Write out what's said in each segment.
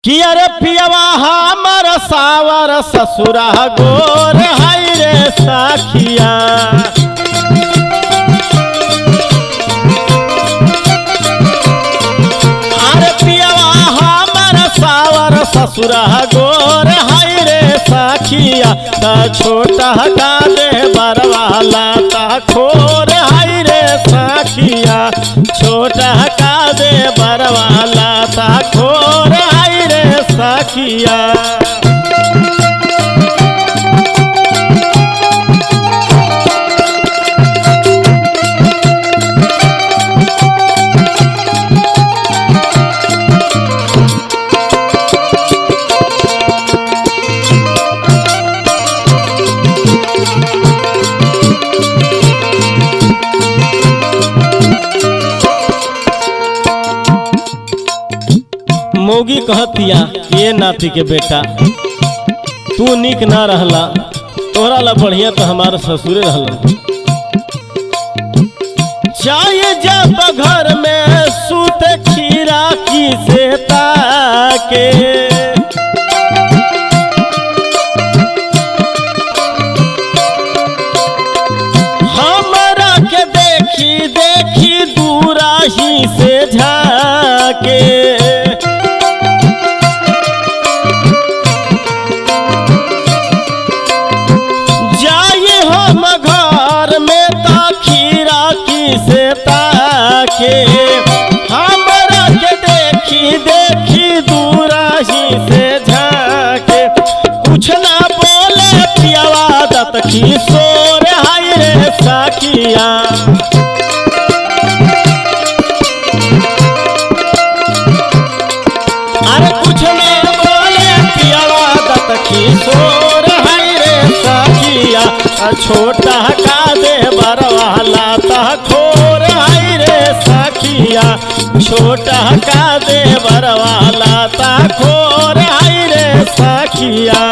कि अरे पियवा हमर सावर ससुरा गोर हाय रे साखिया। अरे पियवा हमर सावर ससुरा गोर हाय रे साखिया, ता छोटा का दे बरवाला ता खोर हाय रे साखिया, छोटा का दे बरवाला ता खोर हाय रे साखिया। मौगी कहतिया ये नाती के बेटा तू निक ना रहला, तोहरा ला बढ़िया तो हमारा ससुरे रहला। चाहे जब घर में सूत खीरा की से ताके, हमरा के देखी देखी दूरा ही से झाके। हम घर में ता खीरा की से ताके, हमरा के देखी देखी दूरा ही से झाके, कुछ ना बोले पियवा दत किशोर हाय रे साखिया। अरे कुछ ना बोले पियवा दत किशोर हाय रे साखिया, छोटा का दे बरवाला ता खोर हाय रे साखिया, छोटा का दे बरवाला ता खोर हाय रे साखिया।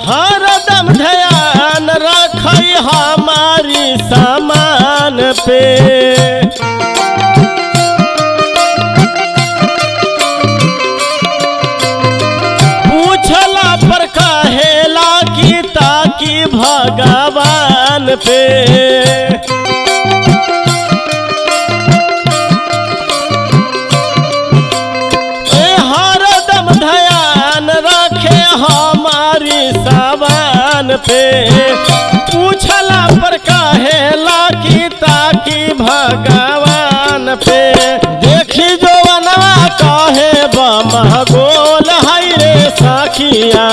हरदम ध्यान रखई हमारी सामान पे, पूछला पर कहेला की ताकि भगवान पे। हरदम ध्यान रखे हमारी सामान पे, पूछला पर कहेला की ताकि भगवान पे। देखी जो बनवा कहे बम गोल हाय रे साखिया।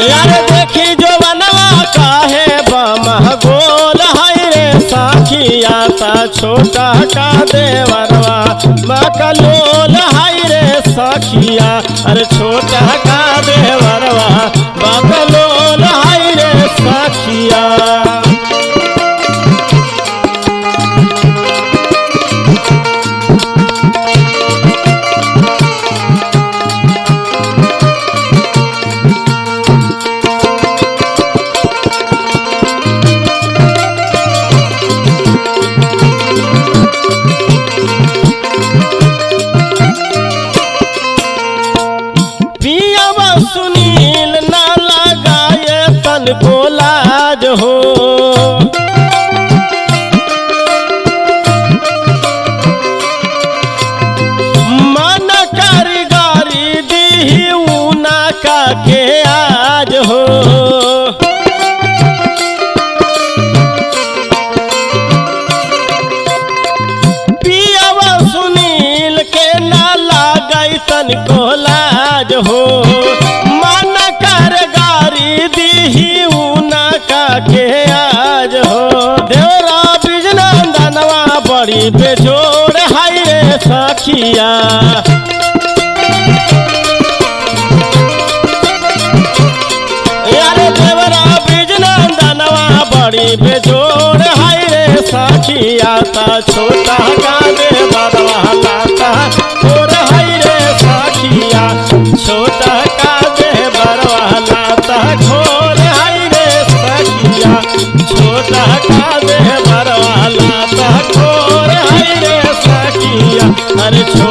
यार देखी जो बनवा कहे बम गोल हाय रे साखिया, ता छोटा का देवरवा मकलोल हाय रे साखिया, अरे छोटा का देवरवा मकलोल हाय रे साखिया। सुनील ना लगाए तन को लाज हो, मन कारीगरी दी ऊना का के आज हो। पियावा सुनील के ना लगाई तन को लाज हो, मन कर गारी दी ऊना का के आज हो। देवरा बिजनंदनवा बड़ी बेजोड़ हाय रे सखिया। बड़ी बेजोड़ हाय रे सखिया ता छोटा का दे बरवा लाता खोर हाय रे सखिया छोटा का दे बरवा लाता खोर हाय रे सखिया छोटा का दे बरवा लाता खोर हाय रे सखिया अरे छोटा।